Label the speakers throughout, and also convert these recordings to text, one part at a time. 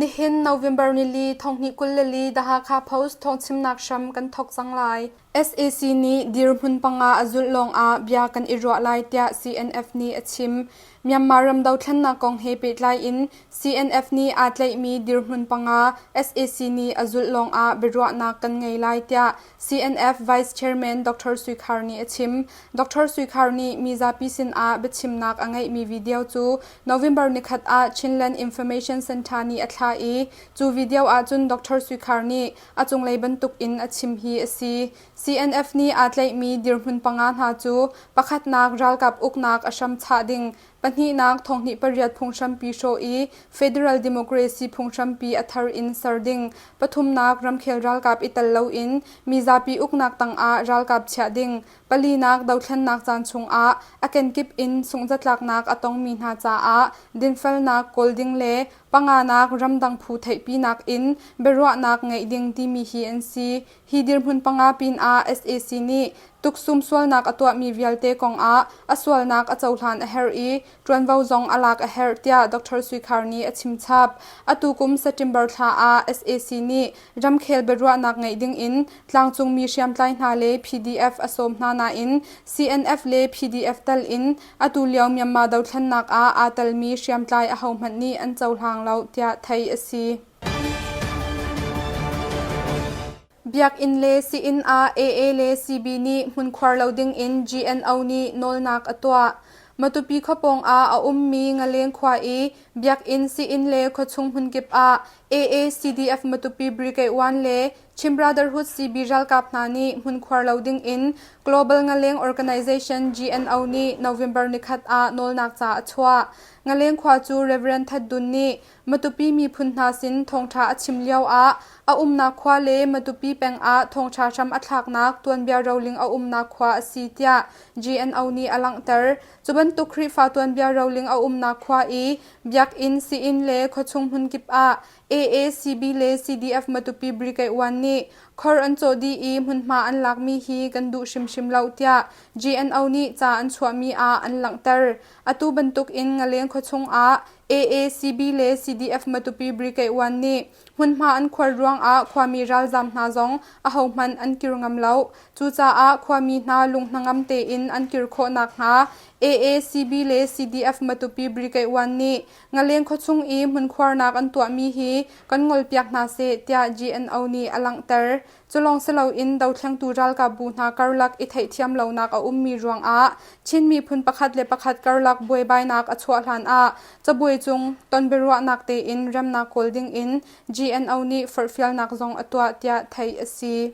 Speaker 1: Nihin November nili thonghnih 24 The Hakha Post thawngchimnak hram kan thawk cang lai. SAC nih dirhmun panga a zulh lawngah bia kan i ruah lai tiah CNF nih a chim. Myanmar ram dothlennak kong he pehtlai in CNF nih aa tlaihmi dirhmun panga SAC nih a zulh lawngah biaruahnak kan ngei lai tiah CNF Vice Chairman Dr. Sui Khar nih a chim. Dr. Sui Khar nih mizapi sinah biachimnak a ngeihmi video cu November nikhat ah Chinland Information Center nih a thlah i cu video ahcun Dr. Sui Khar nih a cunglei bantuk in a chim hi a si. CNF nih aa tlaihmi dirhmun panga hna cu pakhatnak ralkap uknak a hram chah ding, Pahnihnak thonghnih pariat phunghrampi hrawh i Federal Democracy phunghrampi a thar in ser ding. Pathumnak ramkhel ralkap i tel loin mizapi uknak tangah ralkap chiah ding. Palinak dothlennak caan chungah a kenkip in sunghzatlaknak a tongmi hna caah dinfelnak kawl ding le panganak ramdang phu theihpinak in biaruahnak ngeih ding timi hi an si. Hi dirhmun panga pinah sac nih tuksum sualnak a tuahmi vialte kongah a sualnak a cohlan a herh i ṭuanvo zong a lak a herh tiah Dr. Sui Khar nih a chimchap. Atu kum September thla ah sac nih ramkhel biaruahnak ngeih dingin tlangcungmi hriamtlai hna le PDF a sawm hna nain CNF le PDF tal in atu lio Myanmar dothlennak ah aa telmi hriamtlai ahohmanh nih an cohlang lo tiah theih a si. Biakinn le sii-inn ah AA le CB nih hmunkhuar lo dingin GNO nih nawlnak a tuah. Matupi khuapawng ah a ummi Ngaleng khua i biakinn, sii-inn le khuachung hmunkip ah AA, CDF Matupi Brigade 1 le Chin Brotherhood CB ralkap hna nih hmunkhuar lo dingin Global Ngaleng Organization GNO nih November nikhat ah nawlnak ca a chuah. Ngaleng khua cu Rev. That Dun nih Matupi miphun hna sin thawngṭha a chim lioah a umnak khua le Matupi peng ah thawngṭha hram a thlaknak tuanbia roling a umnak khua a si tiah GNO nih a langhter. Cu bantuk Khrihfa tuanbia roling a umnak khua i biakinn, sii-inn le khuachung hmunkip ah AACB le CDF Matupi Brigade 1 nih khor an cawh dih i hmunhma an lakmi hi kan duh hrimhrim lo tiah GNO nih ca an chuahmi ah an langhter. Atu bantuk in Ngaleng khuachung ah AACB le CDF Matupi Brigade 1 nih hmunhma an khuar ruangah khuami ralzaam hna zong ahohmanh an kir ngam lo. Cucaah khuami hna lung hnangam tein an kir khawh nakhnga AACB le CDF Matupi Brigade 1 nih Ngaleng khuachung i hmunkhuarnak an tuahmi hi kan ngolpiak hna seh tiah GNO nih a langhter. Culawng si loin dothlengtu ralkapbu hna karlak i theihthiam lonak a ummi ruangah Chin miphun pakhat le pakhat karlak buaibainak a chuah hlanah cabuai cung ton biaruahnak tein remnak kawl dingin GNO nih forhfialnak zong a tuah tiah theih a si.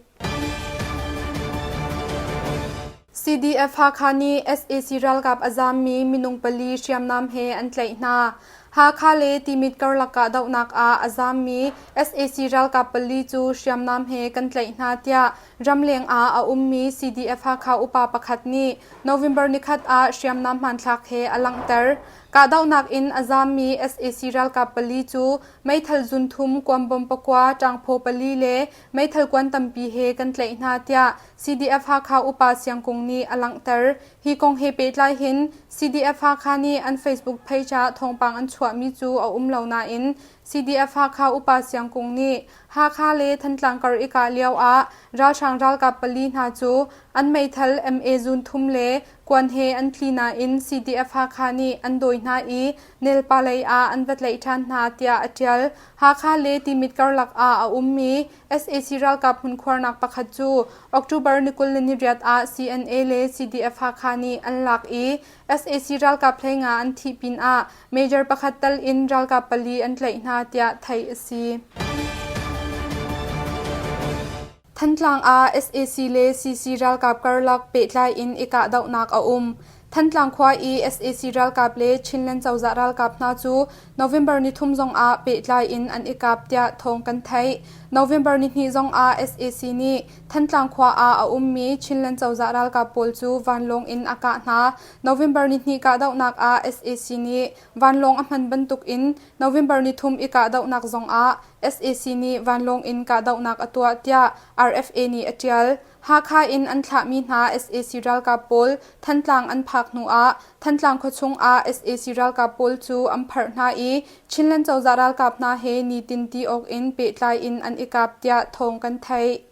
Speaker 1: CDF Hakha nih sac ralkap a zaammi minung pali hriamnam he an tlaih hna. Hakha le Timit karlak kahdohnak ah a zaammi sac ralkap pali cu hriamnam he kan tlaih hna tiah ramleng ah a ummi CDF Hakha upa pakhat nih November nikhat ah hriamnam hmanthlak he a langhter. Kahdohnak in a zaammi sac ralkap pali cu meithal zunthum kuanbawm pakua, ṭangphaw pali le meithal kuan tampi he kan tlaih hna tiah CDF Hakha upa Siang Kung nih a langhter. Hi kong he pehtlai hin CDF Hakha nih an Facebook page ah thawngpang an chuahmi cu a um lo nain CDF Hakha upa Siang Kung nih Hakha le Thantlang kar i kah lio ah ralhrang ralkap pali hna cu an meithal MA zun thum le kuan he an tli nain CDF Hakha nih an dawi hna i Nelpa lei ah an va tlaih ṭhan hna tiah a ṭial. Hakha le Timit karlak ah a ummi sac ralkap hmunkhuarnak pakhat cu October ni 28 ah CNA le CDF Hakha nih an lak i sac ralkap 15 an thih pinah major pakhat tal in ralkap pali an tlaih hna tiah theih a si. Thantlang ah sac le CC ralkap karlak pehtlai in i kahdohnak a um. Thantlang khua i sac ralkap le Chinland cozah ralkap hna cu November nithum zongah pehtlai in an i kap tiah thawng kan theih. November nihnih zongah sac nih Thantlang khua ah a ummi Chinland cozah ralkap pawl cu vanlawng in a kah hna. November nihnih kahdohnak ah sac nih vanlawng a hman bantukin November nithum i kahdohnak zongah sac nih vanlawng in kahdohnak a tuah tiah RFA nih a ṭial. Hakha in an thlahmi hna sac ralkap pawl Thantlang an phak hnuah Thantlang khuachung ah sac ralkap pawl cu an pharh hna i Chinland cozah ralkap hna he nitin ti awk in pehtlai in an i kap tiah thawng kan theih.